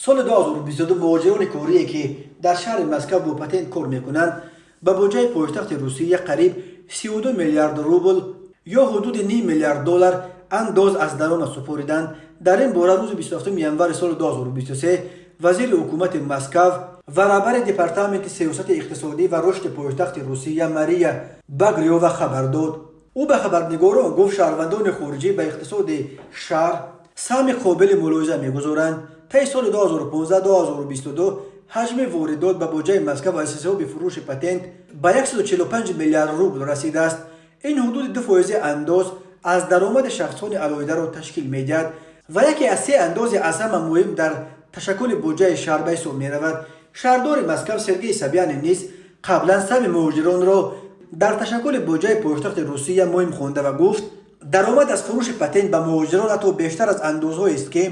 Соли 2022 муҳоҷирони корие, ки дар шаҳри Москав бо патент кор мекунанд, ба буҷаи пойтахти Русия қариб 32 миллиард рубл ё ҳудуди ним миллиард доллар андоз аз даромад супориданд. Дар ин бора рӯзи 27 январи соли 2023 вазири ҳукумати Москав ва раҳбари департаменти сиёсати иқтисодӣ ва рушди пойтахти Русия Мария Багрёва хабар дод. Ӯ ба хабарнигорон гуфт, шаҳрвандони хориҷӣ ба иқтисоди шаҳр саҳми қобили мулоҳиза мегузоранд. Таи соли 2015-2022 ҳаҷми воридот ба буҷаи Москав аз ҳисоби фурӯши патент ба 145 миллиард рубл расидааст. Ин ҳудуди 2 фоизи андоз аз даромади шахсони алоҳидаро ташкил медиҳад ва яке аз се андози аз ҳама муҳим дар ташаккули буҷаи шаҳр ба ҳисоб меравад. Шаҳрдори Москав Сергей Собянин низ қаблан саҳми муҳоҷиронро дар ташаккули буҷаи пойтахти Русия муҳим хонда ва гуфт, даромад аз фурӯши патент ба муҳоҷирон ҳатто бештар аз андозҳоест, ки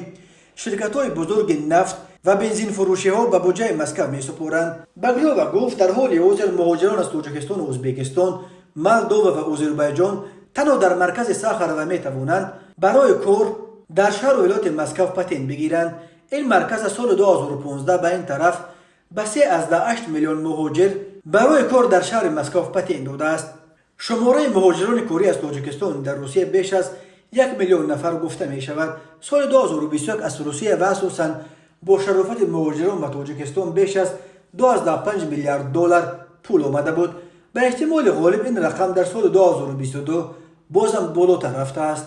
ширкатҳои бузурги нафт ва бензинфурӯшиҳо ба буҷаи Москав месупоранд. Багрёва гуфт, дар ҳоли ҳозир муҳоҷирон аз Тоҷикистону Ӯзбекистон, Молдова ва Озарбойҷон танҳо дар маркази Сахарова метавонанд барои кор дар шаҳру вилояти Москав патент бигиранд. Ин марказ аз соли 2015 ба ин тараф ба 3,8 миллион муҳоҷир барои кор дар шаҳри Москав патент додааст. Шумораи муҳоҷирони корӣ аз Тоҷикистон дар Русия беш аз 1 миллион нафар гуфта мешавад. Соли 2021 аз Русия ва асосан бо шарофати муҳоҷирон ба Тоҷикистон беш аз 2,5 миллиард доллар пул омада буд. Ба эҳтимоли ғолиб, ин рақам дар соли 2022 бозам болотар рафтааст.